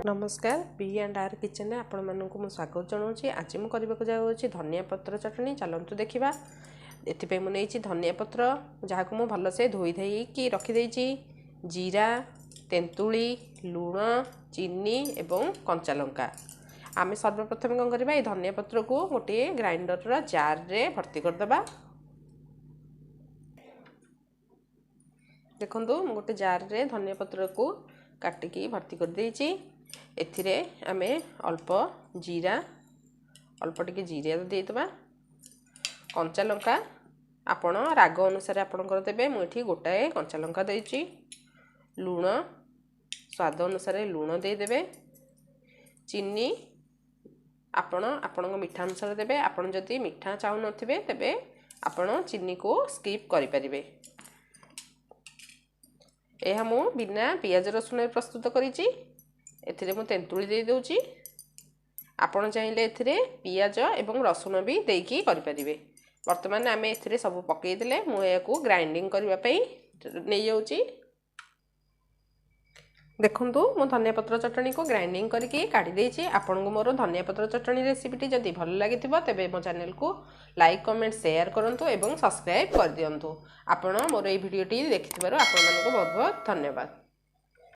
ନମସ୍କାର, ବି and R କିଚେନରେ ଆପଣମାନଙ୍କୁ ମୁଁ ସ୍ୱାଗତ ଜଣାଉଛି। ଆଜି ମୁଁ କରିବାକୁ ଯାଉଅଛି ଧନିଆ ପତ୍ର ଚଟଣି। ଚାଲନ୍ତୁ ଦେଖିବା। ଏଥିପାଇଁ ମୁଁ ନେଇଛି ଧନିଆ ପତ୍ର, ଯାହାକୁ ମୁଁ ଭଲସେ ଧୋଇ ଧାଇକି ରଖିଦେଇଛି, ଜିରା, ତେନ୍ତୁଳି, ଲୁଣ, ଚିନି ଏବଂ କଞ୍ଚା ଲଙ୍କା। ଆମେ ସର୍ବପ୍ରଥମେ କ'ଣ କରିବା? ଏଇ ଧନିଆ ପତ୍ରକୁ ଗୋଟିଏ ଗ୍ରାଇଣ୍ଡରର ଜାର୍ରେ ଭର୍ତ୍ତି କରିଦେବା। ଦେଖନ୍ତୁ, ମୁଁ ଗୋଟେ ଜାର୍ରେ ଧନିଆ ପତ୍ରକୁ କାଟିକି ଭର୍ତ୍ତି କରିଦେଇଛି। ଏଥିରେ ଆମେ ଅଳ୍ପ ଜିରା, ଅଳ୍ପ ଟିକେ ଜିରା ଦେଇଦେବା। କଞ୍ଚା ଲଙ୍କା ଆପଣ ରାଗ ଅନୁସାରେ ଆପଣଙ୍କର ଦେବେ। ମୁଁ ଏଠି ଗୋଟାଏ କଞ୍ଚା ଲଙ୍କା ଦେଇଛି। ଲୁଣ, ସ୍ୱାଦ ଅନୁସାରେ ଲୁଣ ଦେଇଦେବେ। ଚିନି ଆପଣ ଆପଣଙ୍କ ମିଠା ଅନୁସାରେ ଦେବେ। ଆପଣ ଯଦି ମିଠା ଚାହୁଁନଥିବେ, ତେବେ ଆପଣ ଚିନିକୁ ସ୍କିପ୍ କରିପାରିବେ। ଏହା ମୁଁ ବିନା ପିଆଜ ରସୁଣରେ ପ୍ରସ୍ତୁତ କରିଛି। ଏଥିରେ ମୁଁ ତେନ୍ତୁଳି ଦେଇଦେଉଛି। ଆପଣ ଚାହିଁଲେ ଏଥିରେ ପିଆଜ ଏବଂ ରସୁଣ ବି ଦେଇକି କରିପାରିବେ। ବର୍ତ୍ତମାନ ଆମେ ଏଥିରେ ସବୁ ପକାଇଦେଲେ। ମୁଁ ଏହାକୁ ଗ୍ରାଇଣ୍ଡିଙ୍ଗ କରିବା ପାଇଁ ନେଇଯାଉଛି। ଦେଖନ୍ତୁ, ମୁଁ ଧନିଆ ପତ୍ର ଚଟଣିକୁ ଗ୍ରାଇଣ୍ଡିଙ୍ଗ କରିକି କାଢ଼ି ଦେଇଛି। ଆପଣଙ୍କୁ ମୋର ଧନିଆ ପତ୍ର ଚଟଣି ରେସିପିଟି ଯଦି ଭଲ ଲାଗିଥିବ, ତେବେ ମୋ ଚ୍ୟାନେଲକୁ ଲାଇକ୍, କମେଣ୍ଟ, ସେୟାର କରନ୍ତୁ ଏବଂ ସବସ୍କ୍ରାଇବ୍ କରିଦିଅନ୍ତୁ। ଆପଣ ମୋର ଏଇ ଭିଡ଼ିଓଟି ଦେଖିଥିବାରୁ ଆପଣମାନଙ୍କୁ ବହୁତ ବହୁତ ଧନ୍ୟବାଦ।